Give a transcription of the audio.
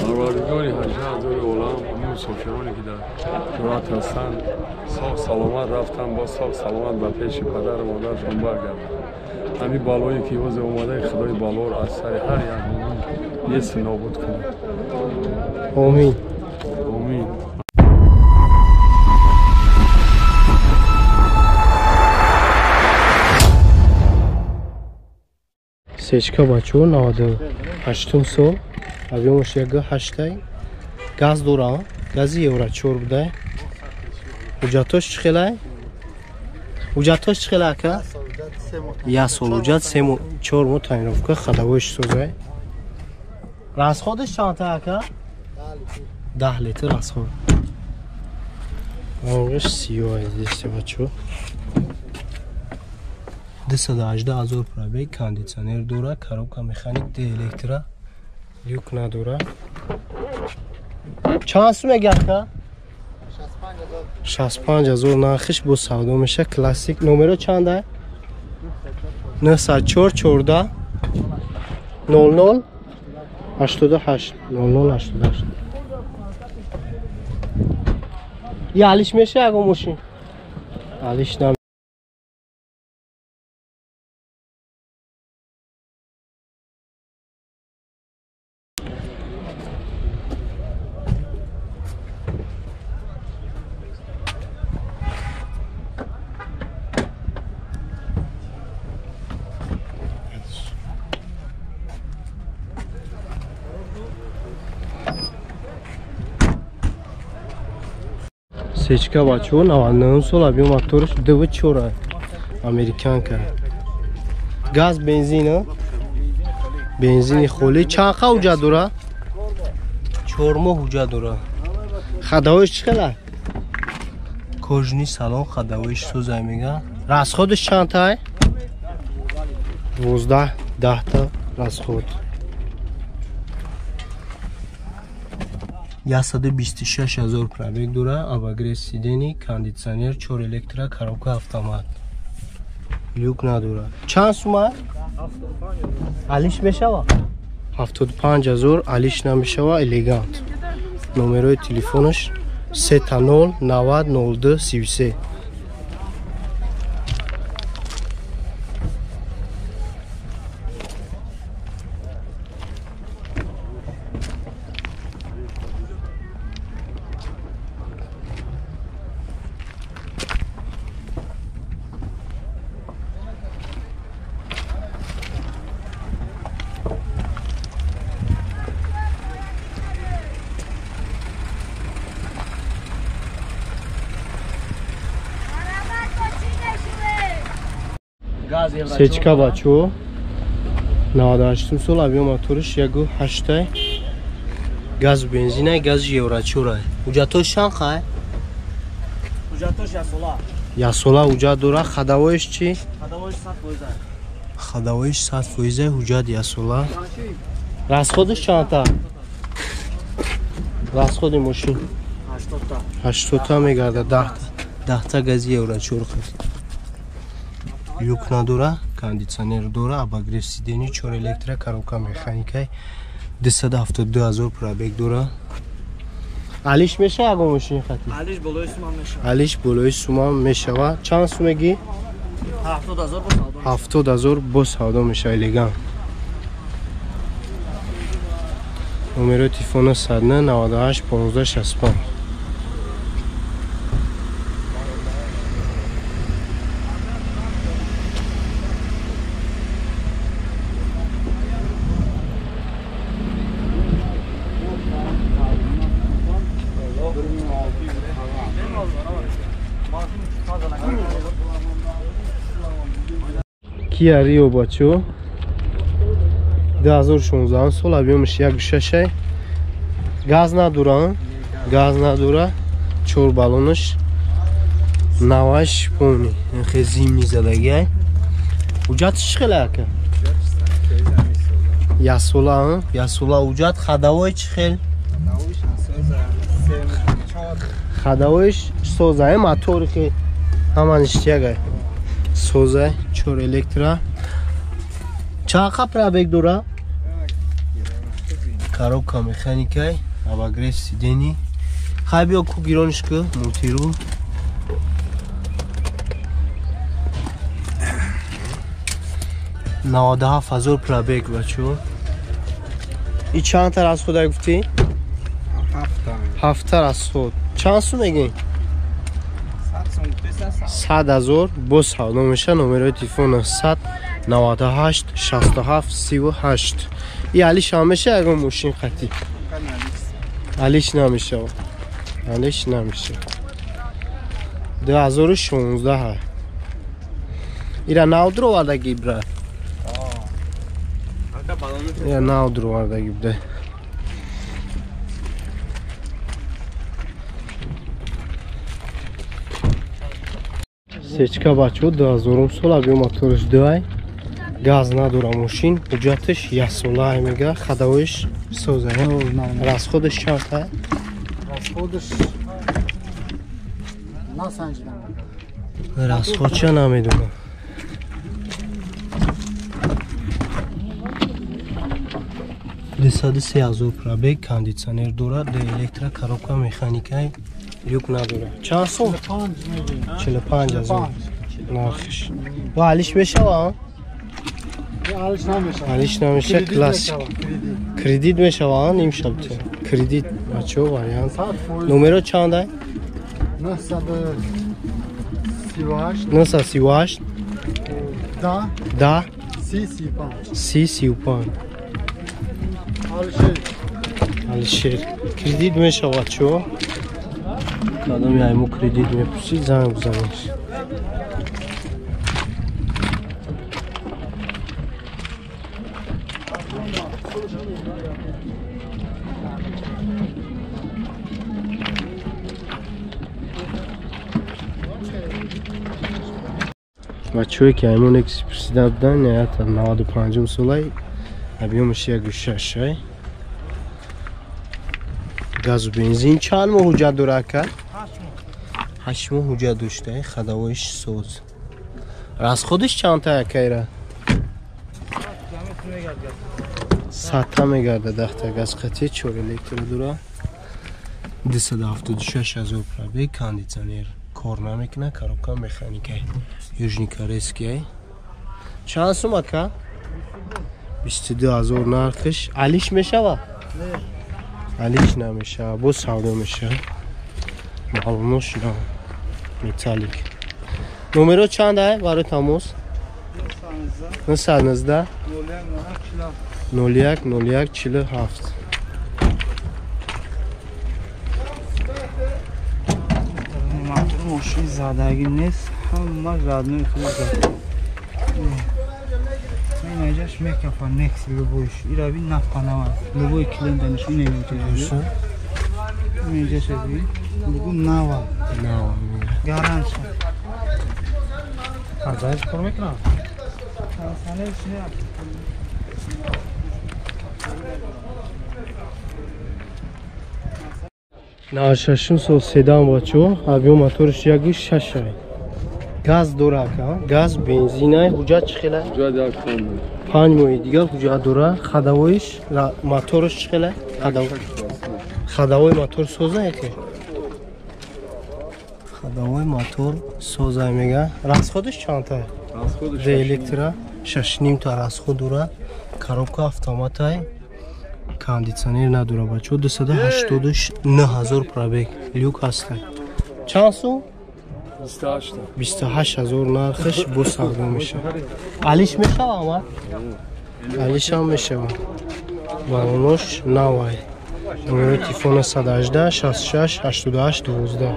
Парвардигори 18,000 олам, мусофироне ки дар ҷуръат ҳастанд, соғ саломат рафтан, боз соғ саломат ба пеши падару модарашон баргарданд. Ҳамин балое ки ҳозир омадаи Худои балоро аз сари ҳар як мӯмин нест нобуд кунад. Омин. Омин. Сечка бачо 98 сол, объёмаш 1.8, газ дора, гази евро 4 будай. Ҳуҷҷатош чӣ хелай? Ҳуҷҷатош чӣ хелай ака? Як сол ҳуҷҷат, 4 моҳ тонировка, ходовойш созай. Расходаш чанд та ака? 10 литр расход. Рангаш сиёҳ аст бачо. 218,000 пробег, кондитсионер дора, коробка механик, д электро, люк надора. Чанд сум мегӯяд ака? 65,000 нархиш бо савдо меша. Классик. Номеро чанда? 904 14 00 88 00 88. Я алиш меша ягон мошин? Алиш на. Сечка бачо 99 сол, объём мотораш 2.4, американка. Газ, бензин, бензини холӣ. Чанд қа ҳуҷҷат дора? 4 моҳ ҳуҷҷат дора. Ходовойш чӣ хела? Кожни салон, ходовойш созай мега. Расходаш чанд тай? 12 10 та расход. 126,000 пробег дора, обогрев сидений, кондитсионер, 4 электро, коробка автомат. Люк надора. Чанд сума? Алиш мешава? 75,000 алиш намешава, элегант. Номерои телефонаш 30 90 02 33. Сечка бачо 98 сол, объём мотораш 1.8, газ бензина, газ евро 4. Ҳуҷҷатош чанд қай? Ҳуҷҷатош ясола. Ясола ҳуҷҷат дора. Ходовойш чӣ? Ходовойш 100%. Ходовойш 100%, ҳуҷҷат ясола. Расходаш чанд та? Расходи мошин 80 та. 80 та мегардад, 10 та. 10 та гази евро 4 хат. Люк надора, кондитсионер дора, обогрев сидений, 4 электро, коробка механика, 272,000 пробег дора. Алиш меша ягон мошин хати? Алиш болои сумам меша. Алиш болои сумам мешава. Чанд сум мегӣ? 70,000 бо савдо. 70,000 бо савдо меша, элегант. Номерои телефона 109 98 15 65. Kia Rio бачо 2016 сол, объёмаш 1.6, газ надора, газ надора, 4 баллонаш 98 помни, хе зимний задагиай. Ҳуҷҷаташ чӣ хела ака? Ясола, ясола ҳуҷҷат. Ходовой чӣ хел? Ходовойш созай, мотори хе ҳама ништягай. Созай, 4 электро. Чанд қа пробег дора? Коробка механикай, обогрев сидений. Хай биё ку гирониш ку, мультирул. 97,000 пробег бачо. И чанд та расход гуфтӣ? 7 расход. Чанд сум мегӣ? 100,000 боз савдо меша. Номерои телефон 198 67 38. И алиш ҳам меша ягон мошин қатӣ? Алиш намеша. Алиш намеша. 2016. Ира нав дуровардаги бра. Ира нав дуровардаги буда. Сечка бачо 2000 сол объем моторш 2 газ надора мошин, ҳуҷҷаташ 1 сола мега, хадавоиш соза. Расходаш чанд та? Расходаш насанҷидам. Расходча намедонам. 203,000 пробег, кондитсионер дорад, электро, коробка механикай, люк надорад. Чанд сум? 45,000 нархиш. Ва алиш мешава? Алиш намешава. Алиш намеша, классик. Кредит мешава, нимшаб. Кредит бачо вариант. Номеро чанд ай? 938 938 да да 35 35. Алишер. Алишер. Кредит мешава чо? Кадом айму кредит мепурсид, занг бизанеш. Бачое ки аймон экси пурсида будан, ята 95 солай, объемаш 1,6. Газу бензин. Чанд моҳ ҳуҷҷат дора ака? 8 моҳ ҳуҷҷат дошта, хадавоиш соз. Расходиш чанд та акайра? 100 мегарда дахта газ қатӣ, 4 электро дора. 276,000 пробег, кондитсионер кор намекунад, коробка механикай. Южный корейский. Чанд сум ака? 22,000 нархиш. Алиш мешава? Алиш намешава, боз савдо мешава. Маълумош на металлик. Номеро чанд ай барои тамос? 919 01 01 47. Мошин задагӣ нест, ҳама родной худаш. Инҷаш мекафа некс любойш. Ирави нафпанава. Любой клиент даниш инеҷаш. Инҷаш аби. Бугу нава. Нава. Гарантия. Азаш кор мекунам. Санеш не. 96 сол седан бачо, объем моторш 1,6. Газ дора ака, газ бензинай, ҳуҷҷат чӣ хела? Ҳуҷҷат як панҷ. 5 моҳи дигар ҳуҷҷат дора, хадавоиш, моторш чӣ хела? Хадавои мотор соза яке? Хадавои мотор соза мега. Расходиш чанд та? Расходиш электро 6,5 та расход дора, коробка автоматай. Кондитсионер надора бачо, 289,000 пробег, люк ҳаста. Чанд сум? 28. 28,000 нархиш, боз савдо мешава. Алиш мешава ама? Алиш ҳам мешава. Балонош навай. Номери телефона 118 66 88 12.